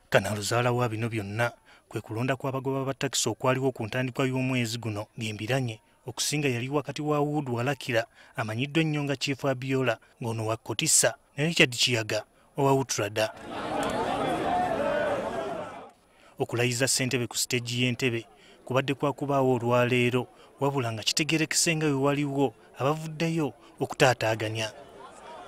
Kanaluzaala wa bino byonna kwe kulonda kw'abagoba ba takisi okwaliwo ku ntandikwa y'omwezi guno ng'embiranye okusinga yali wakati wa Wood Walakira amanyiddwa ennyo nga Chief Abiola ng'ono wa Kotisa ne Richard Kiyaga owa Utrada. Okulayiza ssentebe ku siteegi y'Entebe kubadde kwa kubaawo olwaleero, wabula nga kitegeerekese nga we waliwo abavuddeyo okutaataaganya.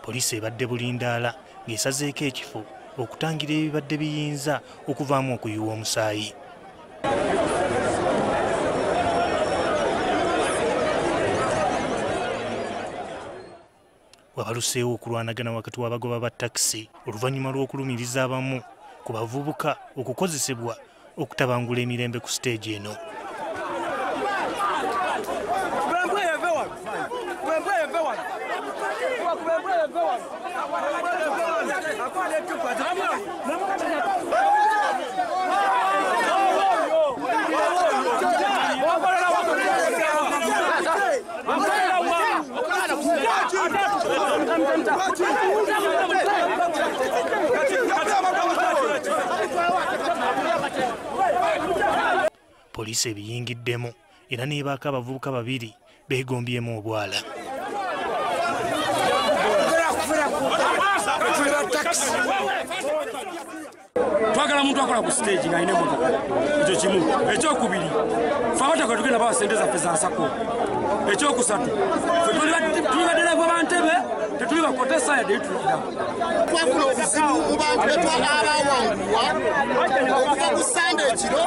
Poliisi ebadde bulindaala ng'esazeeko ekifo okutangira ebibadde biyinza okuvaamu okuyiwa omusaayi. Wabaluseewo okulwanagana wakati w'abagoba ba takisi oluvannyuma lw'okulumiriza abamu ku bavubuka okukozesebwa okutabangula emirembe ku siteegi eno. Poliisi ebiyingiddemu era n'ebaako abavubuka babiri beegombyemu obwala. Twagala muntu akola ku stage ng'alina emmotoka, ekyo kimu. Ekyokubiri, ffe abataka tugenda bawa ssente zaffe za nsako. Ekyokusatu, ffe tuli badereva ba Ntebe, tetuli bakotesa yadde Utrada. Twafuna obuzibu mu bantu betwa abawanguwa okuva ku Sande ekiro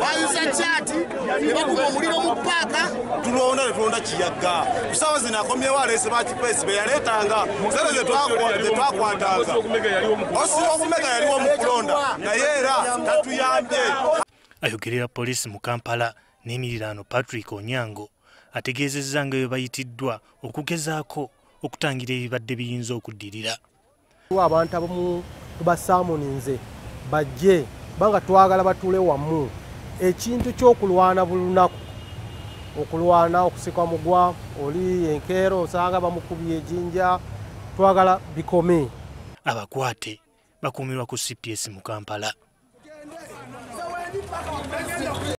bayuza kyati ne bakuma omuliro mu paaka. Tulonda ne tulonda Kiyaga. Ku ssaawa zino akomyewo aleese bakipeesi be yaleetanga sente ze twakwatanga. Osi okumega yaliwo mu kulonda naye era tatuyambye. Ayogerera poliisi mu Kampala n'emiriraano Patrick Onyango ategeezezza nga bwe bayitiddwa okugezaako okutangira ebibadde biyinza okuddirira. Abantu abamu tubasaamuninze bajje kubanga twagala batuule wamu. Ekintu ky'okulwana buli lunaku, okulwana okusika mugwa oli enkeero osanga bamukubye ejjinja, twagala bikome. Abakwate bakuumirwa ku CPS mu Kampala.